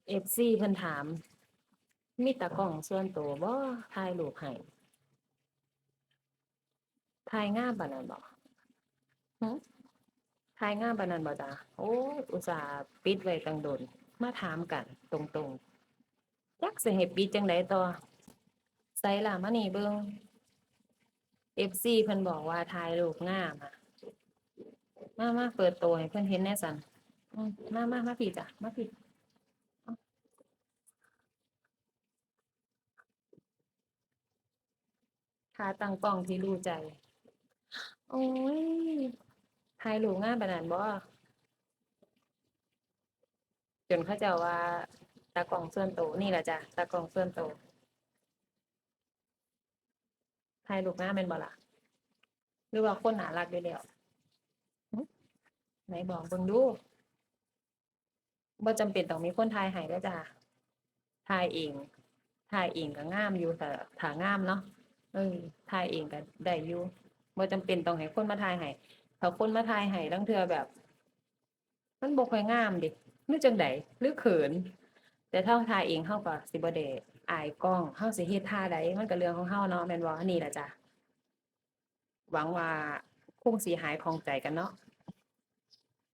ເອັຟຊີເພິ່ນຖາມ ມີຕາກ້ອງສ່ວນໂຕບໍ່ ຖ່າຍຮູບໃຫ້? ຖ່າຍງາມປານນັ້ນບໍ່? ຫື? ຖ່າຍງາມປານນັ້ນບໍ່ຈະ? ໂອ້ຍ ອຸດສ່າປິດໄວ້ຕັ້ງດົນ ມາຖາມກັນຕົງໆ ຈັກຊິໃຫ້ປິດຈັ່ງໃດຕໍ່. ໃສລະ ມານີ້ເບິ່ງ ເອັຟຊີເພິ່ນບອກວ່າຖ່າຍຮູບງາມອະ. ມາ ມາເປີດໂຕໃຫ້ເພິ່ນເຫັນແດ່ຊັ້ນ. ອືມ ມາ ມາ ມາພີ້ຈ້ະ ມາພີ້. ທ່າຕັ້ງກ້ອງທີ່ຮູ້ໃຈ. ໂອ້ຍ ຖ່າຍຮູບງາມປານນັ້ນບໍ່? ຈົນເຂົາເຈົ້າວ່າຕາກ້ອງສ່ວນໂຕ. ນີ້ລະຈ້ະ ຕາກ້ອງສ່ວນໂຕ. ຖ່າຍຮູບງາມແມ່ນບໍ່ລະ? ຫຼືວ່າຄົນໜ້າລັກຢູ່ແລ້ວ? ຫຶ? ໄໝບອກເບິ່ງດູ. ບໍ່ຈຳເປັນຕ້ອງມີຄົນຖ່າຍໃຫ້ເດີຈ້າ. ຖ່າຍເອງ ຖ່າຍເອງກໍງາມຢູ່ ຖ້າ ຖ້າງາມເນາະ. ເອີ ຖ່າຍເອງກໍໄດ້ຢູ່ ບໍ່ຈຳເປັນຕ້ອງໃຫ້ຄົນມາຖ່າຍໃຫ້. ຖ້າຄົນມາຖ່າຍໃຫ້ ລາງເທື່ອແບບ ມັນບໍ່ຄ່ອຍງາມເດ ຫຼືຈັ່ງໃດ ຫຼືເຂີນ. ແຕ່ຖ້າເຮົາຖ່າຍເອງ ເຮົາກໍຊິບໍ່ໄດ້ອາຍກ້ອງ. ເຮົາຊິເຮັດທ່າໃດ ມັນກໍເລື່ອງຂອງເຮົາເນາະ ແມ່ນບໍ່? ອັນນີ້ລະຈ້າ. ຫວັງວ່າຄົງຊິຫາຍຂ້ອງໃຈກັນເນາະ.